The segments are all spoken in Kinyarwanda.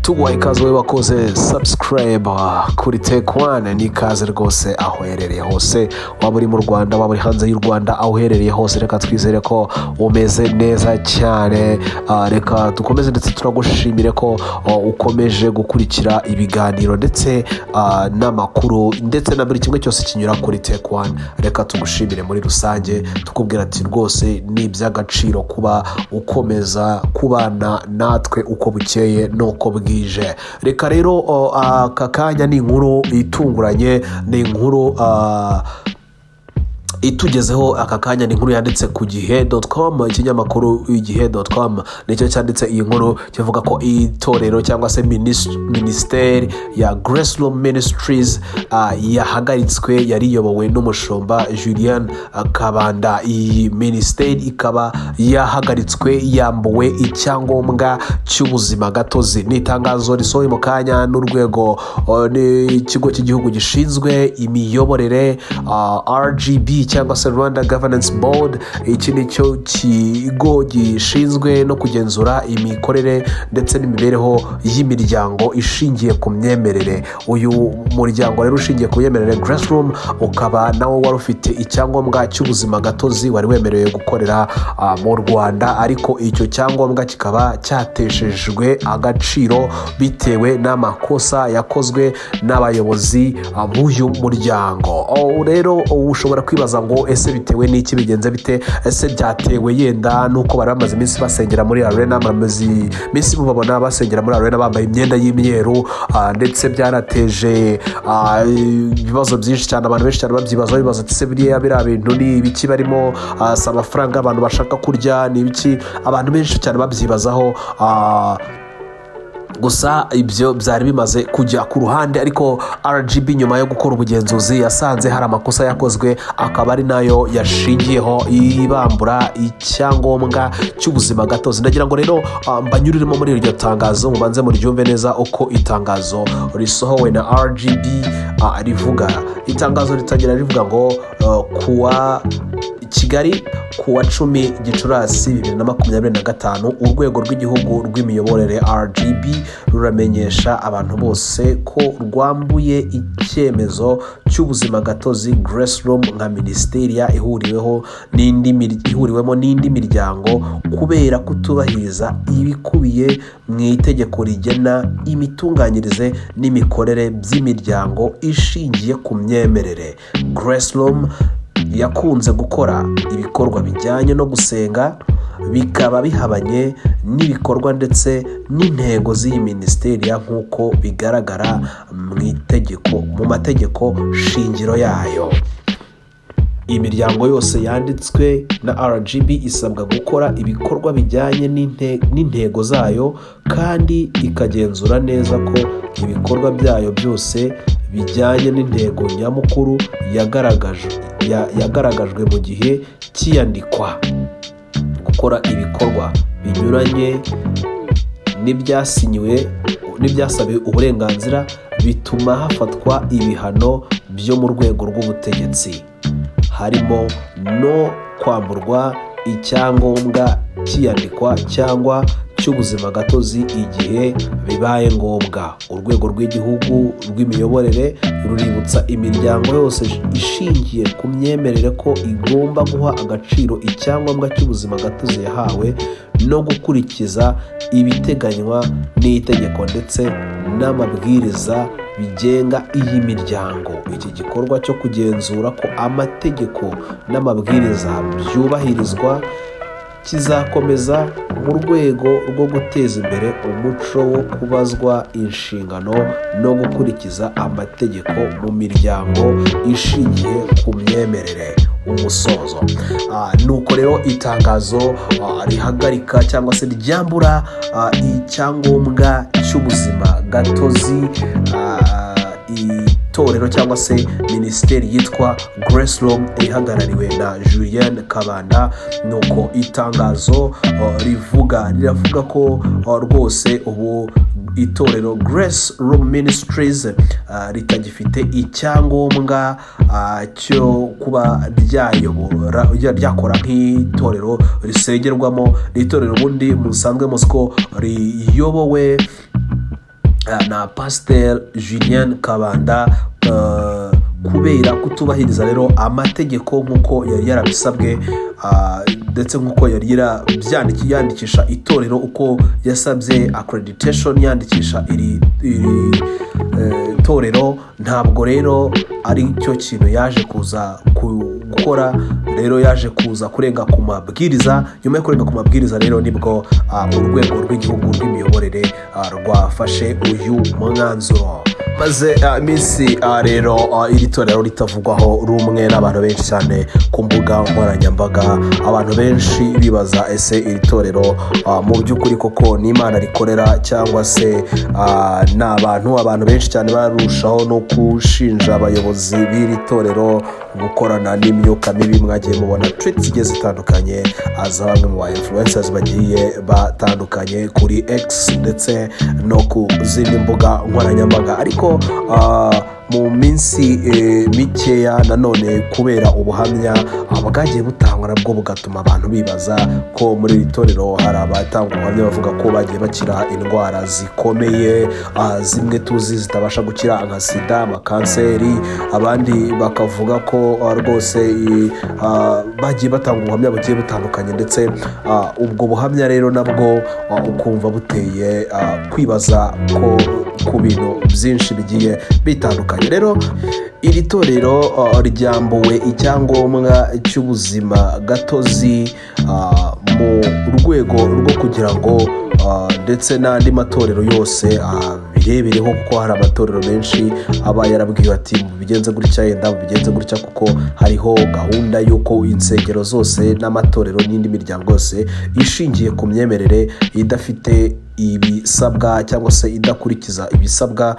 Tuguha ikaze wowe wakoze subscribe kuri Take One. Ni ikaze rwose aho uherereye hose, waba uri mu Rwanda, waba uri hanze y'u Rwanda, aho uherereye hose, reka twizere ko umeze neza cyane. Reka dukomeze ndetse turagushimire ko ukomeje gukurikira ibiganiro ndetse n'amakuru ndetse na buri kimwe cyose kinyura kuri Take One. Reka tugushimire muri rusange, tukubwira ati rwose ni iby'agaciro kuba ukomeza kubana natwe uko bukeye n'uko bwije. Reka rero aka kanya ni inkuru itunguranye, ni inkuru itugezeho aka kanya, ni inkuru yanditse ku gihe.com. Ikinyamakuru igihe.com nicyo cyanditse iyi nkuru, kivuga ko itorero cyangwa se minisiteri ya Grace Room Ministries yahagaritswe, yari iyobowe n'umushumba Julien Kabanda. Iyi minisiteri ikaba yahagaritswe, yambuwe icyangombwa cy'ubuzima gatozi. Ni itangazo risohoye mu kanya n'urwego n'ikigo cy'igihugu gishinzwe imiyoborere, RGB cyangwa se Rwanda Governance Board. Iki ni cyo kigo gishinzwe no kugenzura imikorere ndetse n'imibereho y'imiryango ishingiye ku myemerere. Uyu muryango rero ushingiye ku myemerere, Grace Room, ukaba nawo wari ufite icyangombwa cy'ubuzima gatozi, wari wemerewe gukorera mu Rwanda, ariko icyo cyangombwa kikaba cyateshejwe agaciro bitewe n'amakosa yakozwe n'abayobozi b'uyu muryango. Rero ushobora kwibaza ngo ese bitewe n'iki? Bigenze bite? Ese byatewe yenda n'uko bari bamaze iminsi basengera muri arena, bamaze iminsi mubabona basengera muri arena bambaye imyenda y'imyeru, ndetse byarateje ibibazo byinshi cyane, abantu benshi cyane babyibazaho, bibaza ati: "Se biriya bintu ni ibiki barimo? Si amafaranga abantu bashaka kurya? Ni ibiki?" Abantu benshi cyane babyibazaho. Gusa ibyo byari bimaze kujya ku ruhande, ariko RGB nyuma yo gukora ubugenzuzi yasanze hari amakosa yakozwe, akaba ari nayo yashingiyeho ibambura icyangombwa cy'ubuzima gatozi. Ndagira ngo rero mbanyuriremo muri iryo tangazo, mubanze muryumve neza uko itangazo risohowe na RGB rivuga. Itangazo ritangira rivuga ngo kuwa Kigali, ku wa 10 Gicurasi 2025, Urwego rw'Igihugu rw'Imiyoborere RGB ruramenyesha abantu bose ko rwambuye icyemezo cy'ubuzima gatozi Grace Room nka minisiteri ihuriwemo n'indi miryango kubera kutubahiriza ibikubiye mu itegeko rigena imitunganyirize n'imikorere by'imiryango ishingiye ku myemerere. Grace Room yakunze gukora ibikorwa bijyanye no gusenga, bikaba bihabanye n'ibikorwa ndetse n'intego z'iyi minisiteri nk'uko bigaragara mu itegeko, mu mategeko shingiro yayo. Imiryango yose yanditswe na RGB isabwa gukora ibikorwa bijyanye n'intego zayo kandi ikagenzura neza ko ibikorwa byayo byose bijyanye n'intego nyamukuru yagaragajwe mu gihe cy'iyandikwa. Gukora ibikorwa binyuranye n'ibyasinyiwe, n'ibyasabiwe uburenganzira, bituma hafatwa ibihano byo mu rwego rw'ubutegetsi, harimo no kwamburwa icyangombwa cy'iyandikwa cyangwa cy'ubuzima gatozi igihe bibaye ngombwa. Urwego rw'Igihugu rw'Imiyoborere ruributsa imiryango yose ishingiye ku myemerere ko igomba guha agaciro icyangombwa cy'ubuzima gatozi yahawe no gukurikiza ibiteganywa n'itegeko ndetse n'amabwiriza bigenga iyi miryango. Iki gikorwa cyo kugenzura ko amategeko n'amabwiriza byubahirizwa kizakomeza mu rwego rwo guteza imbere umuco wo kubazwa inshingano no gukurikiza amategeko mu miryango ishingiye ku myemerere. Umusozo. Nuko rero itangazo rihagarika cyangwa se ryambura icyangombwa cy'ubuzima gatozi itorero cyangwa se minisiteri yitwa Grace Room ihagarariwe na Julien Kabanda. Nuko itangazo rivuga, riravuga ko rwose ubu itorero Grace Room Ministries ritagifite icyangombwa cyo kuba ryayobora, ryakora nk'itorero risengerwamo. Ni itorero ubundi musanzwe muzi ko riyobowe na Pasiteri Julien Kabanda kubera kutubahiriza rero amategeko nk'uko yari yarabisabwe, ndetse nk'uko yari yandikisha itorero, uko yasabye accreditation yandikisha iri torero. Ntabwo rero ari cyo kintu yaje kuza gukora. Rero yaje kuza kurenga ku mabwiriza. Nyuma yo kurenga ku mabwiriza rero nibwo urwego rw'igihugu rw'imiyoborere rwafashe uyu mwanzuro. Maze iminsi rero iri torero ritavugwaho rumwe n'abantu benshi cyane ku mbuga nkoranyambaga. Abantu benshi bibaza: ese iri torero mu by'ukuri koko ni Imana rikorera cyangwa se ni abantu? Abantu benshi cyane barushaho no gushinja abayobozi b'iri torero gukorana n'imyuka mibi. Mwagiye mubona tweets zigiye zitandukanye za bamwe mu ba influencers bagiye batandukanye kuri X ndetse no ku zindi mbuga nkoranyambaga. Ariko mu minsi mikeya nanone, kubera ubuhamya bwagiye butangwa nabwo bugatuma abantu bibaza ko muri iri torero hari abatanga ubuhamya bavuga ko bagiye bakira indwara zikomeye, zimwe tuzi zitabasha gukira nka sida, amakanseri. Abandi bakavuga ko rwose bagiye batanga ubuhamya bugiye butandukanye, ndetse ubwo buhamya rero nabwo ukumva buteye kwibaza ko ku bintu byinshi bigiye bitandukanye. Rero iri torero ryambuwe icyangombwa cy'ubuzima gatozi mu rwego rwo kugira ngo ndetse n'andi matorero yose birebereho, kuko hari amatorero menshi aba yarabwiwe ati: "Mubigenze gutya, yenda mubigenze gutya", kuko hariho gahunda y'uko insengero zose n'amatorero n'indi miryango yose ishingiye ku myemerere idafite ibisabwa cyangwa se idakurikiza ibisabwa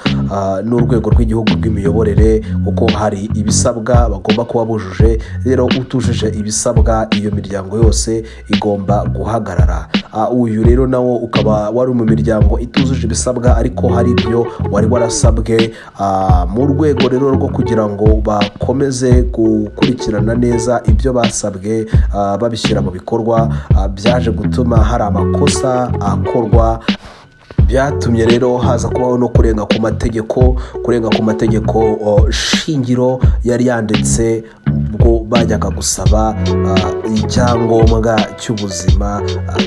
n'urwego rw'igihugu rw'imiyoborere, kuko hari ibisabwa bagomba kuba bujuje. Rero utujuje ibisabwa, iyo miryango yose igomba guhagarara. Uyu rero nawo ukaba wari mu miryango itujuje ibisabwa, ariko hari ibyo wari warasabwe. Mu rwego rero rwo kugira ngo bakomeze gukurikirana neza ibyo basabwe, babishyira mu bikorwa, byaje gutuma hari amakosa akorwa. Byatumye rero haza kubaho no kurenga ku mategeko, kurenga ku mategeko shingiro yari yanditse ubwo bajyaga gusaba icyangombwa cy'ubuzima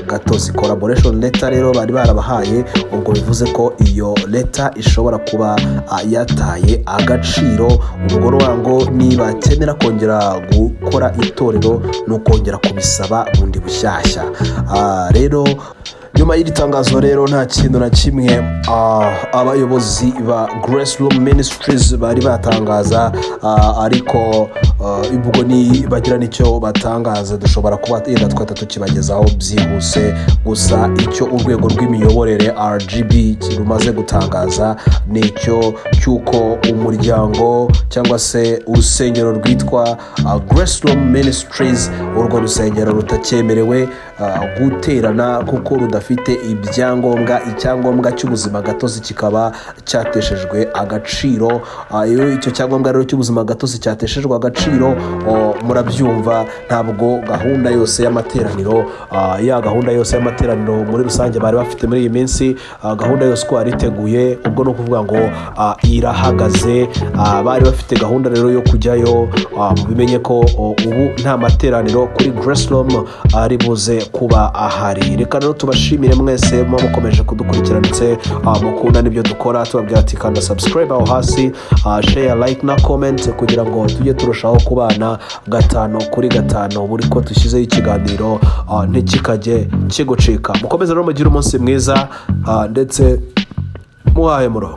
gatozi, collaboration letter. Rero bari barabahaye, ubwo bivuze ko iyo letter ishobora kuba yataye agaciro. Ubwo ni ngo nibakenera kongera gukora itorero ni ukongera kubisaba bundi bushyashya. Rero nyuma y'iri tangazo rero nta kintu na kimwe abayobozi ba Grace Room Ministries bari batangaza, ariko ubwo ni bagira n'icyo batangaza dushobora kuba yenda twahita tukibagezaho byihuse. Gusa icyo urwego rw'imiyoborere RGB rumaze gutangaza ni icyo cy'uko umuryango cyangwa se urusengero rwitwa Grace Room Ministries, urwo rusengero rutakyemerewe guterana kuko rudafite ibyangombwa. Icyangombwa cy'ubuzima gatozi kikaba cyateshejwe agaciro. Iyo icyo cyangombwa rero cy'ubuzima gatozi cyateshejwe agaciro, murabyumva, ntabwo gahunda yose y'amateraniro, ya gahunda yose y'amateraniro muri rusange bari bafite muri iyi minsi, gahunda yose uko yari iteguye, ubwo ni ukuvuga ngo irahagaze. Bari bafite gahunda rero yo kujyayo, mubimenye ko ubu nta materaniro kuri Grace Room ari buze kuba ahari. Reka rero tubashimire mwese muba mukomeje kudukurikira ndetse mukunda n'ibyo dukora. Tubabwira ati: "Kanda subscribe aho hasi, share, like na comment, kugira ngo tujye turushaho kubana gatanu kuri gatanu. Buri ko dushyizeho ikiganiro ntikikajye kigucika." Mukomeze rero mugire umunsi mwiza, ndetse muhahe murongo.